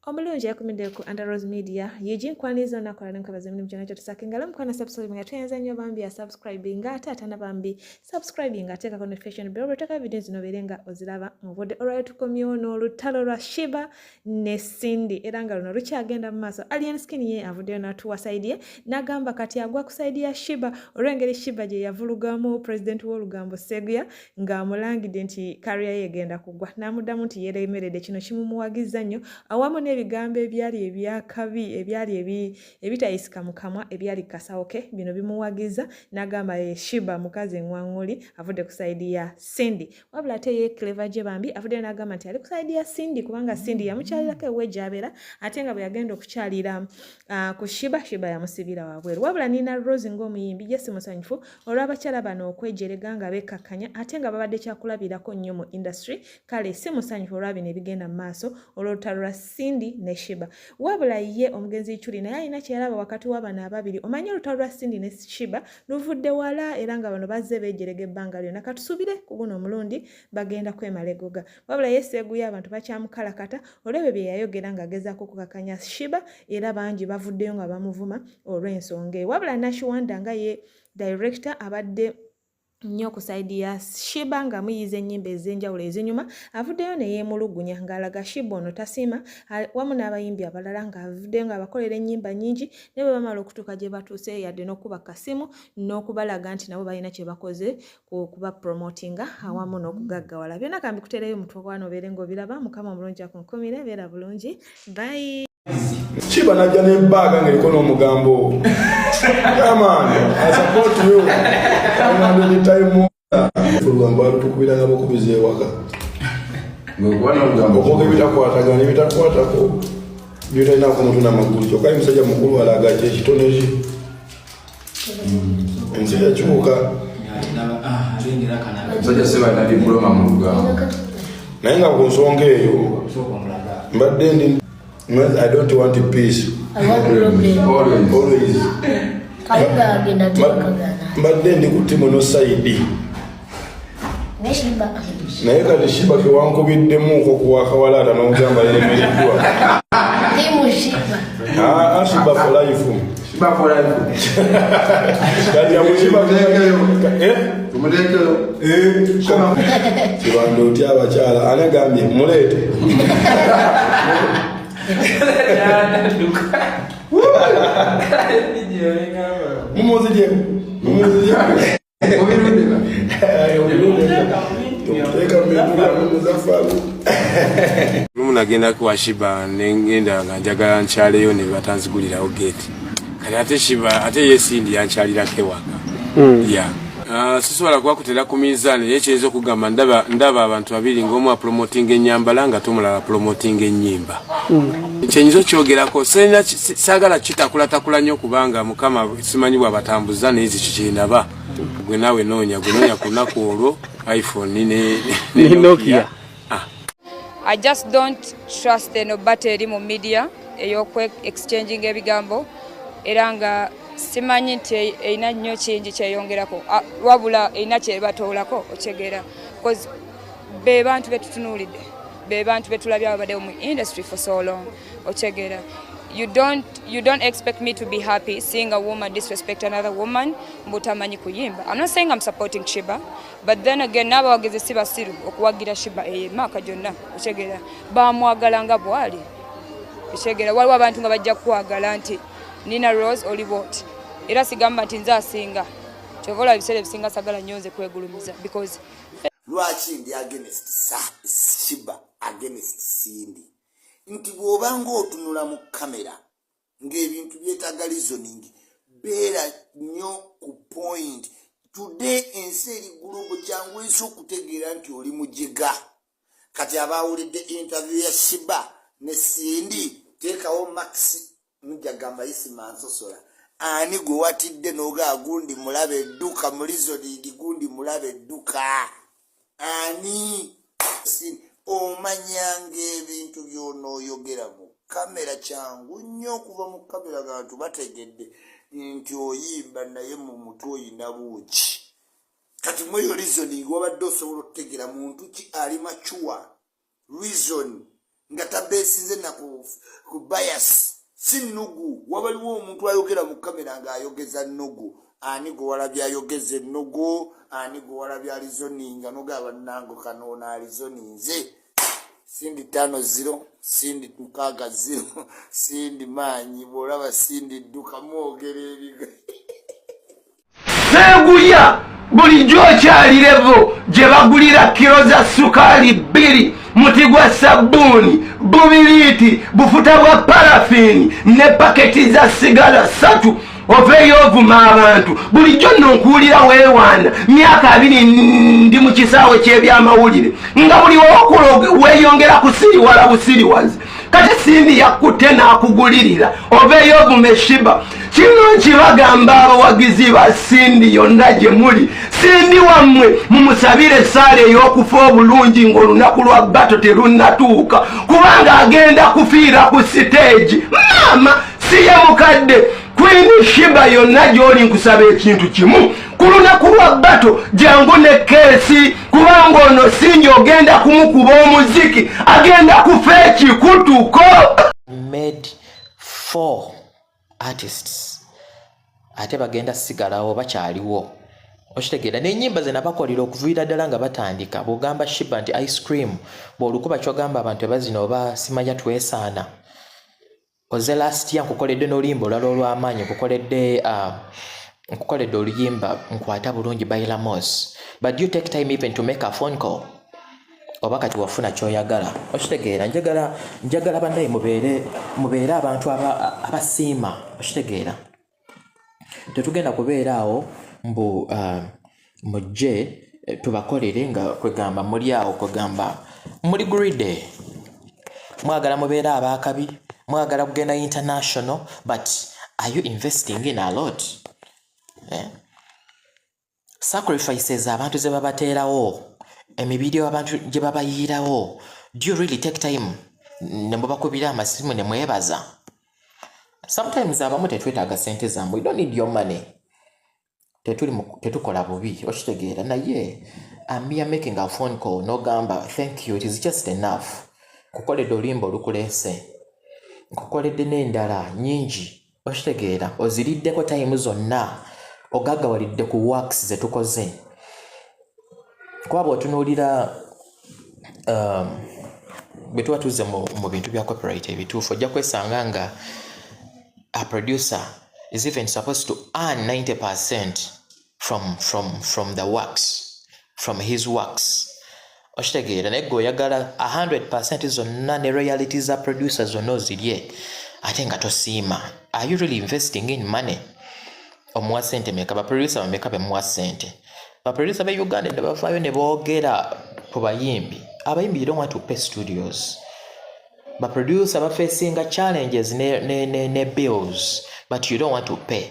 Omulungi yakumidde ku Under Rose Media yegi nkwaniriza olunaku lwaleero, nkwebaza emirimu gyonna gyotusaako engalo. Mukwana, subscribe nga tweyanza nnyo bambi ya subscribe nga ate atana bambi subscribe nga ateekako notification bell, lweteeka video zino obeere nga oziraba mu budde. Olwaleero tukomyewo n'olutalo lwa Sheebah ne Cindy, era nga luno lukyagenda mu maaso. Alien Skin ye avuddeyo n'atuwa side ye, n'agamba kati agwa ku side ya Sheebah olw'engeri Sheebah gye yavulugamu pulezidenti w'olugambo Seguya ng'amulangidde nti career ye egenda kugwa, n'amuddamu nti yeeremeredde. Kino kimumuwagizza nnyo, awamu n'ebigambo ebyali ebyakabi, ebyali ebitayisika mu kamwa, ebyali kasawo ke. Bino bimuwagiza n'agamba ye Sheebah mukazi eŋŋwaŋŋuli, avudde ku side ya Cindy. Wabula ate ye Clever J bambi avuddeyo n'agamba nti ali ku side ya Cindy kubanga Cindy yamukyalirako ewuwe gy'abeera, ate nga bwe yagenda okukyalira ku Sheebah, Sheebah yamusibira wabweru. Wabula Nina Rose ng'omuyimbi ye si musanyufu olw'abakyala bano okwejerega nga beekkakkanya, ate nga babadde kyakulabirako nnyo mu industry. Kale si musanyufu olwa bino ebigenda mu maaso olw'olutalo lwa Cindy ne Sheebah. Wabula ye omugenzi Ichuli naye alina kyeyalaba wakati w'abano ababiri. Omanyi olutalo lwa Cindy ne Sheebah luvudde wala, era nga bano bazze beejerega ebbanga lyonna. Katusuubire ku guno omulundi bagenda kwemala egoga. Wabula ye Seguya abantu bakyamukalakata olw'ebyo bye yayogera ng'agezaako okukakanya Sheebah, era bangi bavuddeyo nga bamuvuma olw'ensonga eyo. Wabula Nashiwanda nga ye director abadde nnyo ku side ya Sheebah nga muyiza ennyimba ez'enjawulo ezinyuma, avuddeyo ne yeemulugunya ng'alaga Sheebah ono tasiima wamu n'abayimbi abalala, ng'avuddeyo ng'abakolera ennyimba nnyingi, naye bwe bamala okutuuka gye batuuse, yadde n'okuba kasimu n'okubalaga nti nabo balina kye bakoze kuba promotinga awamu n'okugaggawala. Byonna kambikuteereyo mutwe gwana obeere ng'obiraba. Mukama omulungi akunkumire, beera bulungi, bye. Sheebah najja n'ebbaaga ng'eriko n'omugambo, "Yeah man, I support you." Time olugambo alutukubiranga bukubiza ewaka. Ng'okuba n'olugambo. Okwoga ebitakwatagana, ebitakwatako, byotalinako mutwe n'amagulu, kyokka ye musajja mukulu alaga ki ekitone ki. Ensi yakyuka. Omusajja sebalina diploma mu lugambo. Naye nga ku nsonga eyo mbadde ndi, I don't want peace. I want problem. Always. Always. Kayunga agenda twakagana. Mbadde ndi ku team no side. Ne Sheebah. Naye kati Sheebah kewankubiddemuuko kuwakawalaata n'ogamba yeremereddwa. Team Sheebah. Ah, Sheebah for life. Sheebah for life. Kati abo Sheebah. Tumuteekeyo. Eh? Tumuteekeyo. Eh, kibanda otya abakyala ani agambye muleete? Mumuzije, mumuzije. Mubirunde. Tumuteeka mu bintu byammwe, Muzaffaru. Lumu nagendako wa Sheebah, nengenda nga njagala nkyaleyo, ne batanzigulirawo gate. Kati ate Sheebah, ate ye Cindy yankyalirako ewaka ya. Ah, sisobola kubakutera ku minzaani, naye kiyinza okugamba ndaba abantu babiri ng'omu apromotinga ennyambala nga te omulala apromotinga ennyimba. Kyenyinza okyogerako, saagala kitakulatakula nnyo kubanga Mukama simanyi bw'abatambuza, naye nze kikindaba. Gwe naawe noonya, gwe noonya ku lunaku olwo iPhone ne Ne Nokia. Ah. I just don't trust eno battle eri mu media ey'okwe exchanging ebigambo, era nga simanyi nti erina nnyo kingi kyeyongerako. Ah, wabula erina kyebatoolako, okyegeera, because be bantu betutunuulidde, be bantu betulabye ababaddewo mu industry for so long, okyegeera. You don't expect me to be happy seeing a woman disrespect another woman mbutamanyi kuyimba. I'm not saying I'm supporting Sheebah, but then again n'abawagizi si basiru okuwagira Sheebah eyo emyaka gyonna, okyegeera, bamwagala nga bw'ali, okyegeera. Waliwo abantu nga bajja kukwagala nti Nina Rose oli bwoti, era sigamba nti nze asinga. Kyova olaba ebiseera ebisinga sagala nnyo nze kwegulumiza because Lwaki ndi against Sheebah, against Cindy? Nti bw'obanga otunula mu kamera ng'ebintu byetaaga reasoning, beera nnyo ku point. Today ensi eri global, kyangu ensi okutegeera nti oli mujega. Kati abawulidde interview ya Sheebah ne Cindy, teekawo max, mujja gamba Isima nsosola. Ani gwe watidde n'ogaa gundi mulabe edduka mu reasoning, gundi mulabe edduka ani? Omanyanga ebintu by'onooyogera mu kamera kyangu nnyo okuva mu kamera gantu bategedde nti oyimba, naye mu mutwe oyina buugi. Kati mweyo reasoning wabadde osobola okutegera muntu ki ali mature reason. Nga tabeesize na ku bias, si nnugu. Wabaliwo omuntu ayogera mu kamera ng'ayogeza nnugu. Ani gwe walabye ayogeza ennugu? Ani gwe walabye areasoninga nogaba nango kanoona areasoninze? Cindy 5-0, Cindy 6-0, Cindy maanyi. Bw'olaba Cindy dduka, mwogera ebiga. Seeguya bulijjo okyali level gye bagulira kiro za sukaali 2, muti gwa sabbuuni, bubiriiti, bufuta bwa parafiini ne paketi za sigala 3. Oveeyo ovuma abantu. Bulijjo nno nkuwulira weewaana. Myaka 20 ndi mu kisaawe ky'ebyamawulire, nga buli wokula weeyongera kusiriwala busiriwazi. Kati Cindy yakutte n'akugulirira, oveeyo ovuma Sheebah. Kino nkibagamba abawagizi ba Cindy yonna gye muli, Cindy wammwe mumusabire essaala ey'okufa obulungi ng'olunaku lwa battle terunnatuuka, kubanga agenda kufiira ku siteegi. Maama siye mukadde. Queen Sheebah, yonna gy'oli, nkusaba ekintu kimu: ku lunaku lwa battle jangu ne keesi, kubanga ono Cindy ogenda kumukuba omuziki, agenda kufa ekikutuko. Made four artists, ate bagenda sigalawo bakyaliwo, okitegeera? N'ennyimba ze nabakolera okuviira ddala nga batandika. Bw'ogamba Sheebah nti "Ice Cream" bw'olukuba, kyogamba abantu ebazina oba simanya twesaana. Oze last year nkukoledde n'oluyimba olulala olw'amaanyi, nkukoledde oluyimba "Nkwata Bulungi" by Lamos, but you take time even to make a phone call? Oba kati wafuna kyoyagala, okitegeera? Njagala bannaye mubeere abantu abasiima, okitegeera? Tetugenda kubeera awo mbu mujje tubakolere nga kwegamba muli awo, kwegamba muli greedy, mwagala mubeere abakabi, mwagala kugenda international, but are you investing in a lot, eh? Sacrifices abantu ze babateerawo, emibiri abantu gye babayiirawo, do you really take time ne mubakubira amasimu ne mwebaza? Sometimes abamu tetwetaaga sente zammwe. We don't need your money. Tetukola bubi, okitegeera? Naye I'm making a phone call n'ogamba thank you, it is just enough. Nkukoledde oluyimba olukuleese, nkukoledde n'endala nyingi, okitegeera? Oziriddeko time zonna, ogaggawalidde ku works ze tukoze. Kuba bw'otunuulira bwe tuba tuzze mu bintu bya copyright ebituufu, ojja kwesanga nga a producer is even supposed to earn 90% from the works, from his works, okitegeera? Naye gwe oyagala 100% zonna ne royalty za producer zonna ozirye, ate nga tosiima. Are you really investing in money? Omuwa sente meka? Baproducer bameka bemuwa sente? Baproducer be Uganda ne bavaayo ne boogera ku bayimbi. Abayimbi, you don't want to pay studios. Baproducer bafacinga challenges ne bills, but you don't want to pay.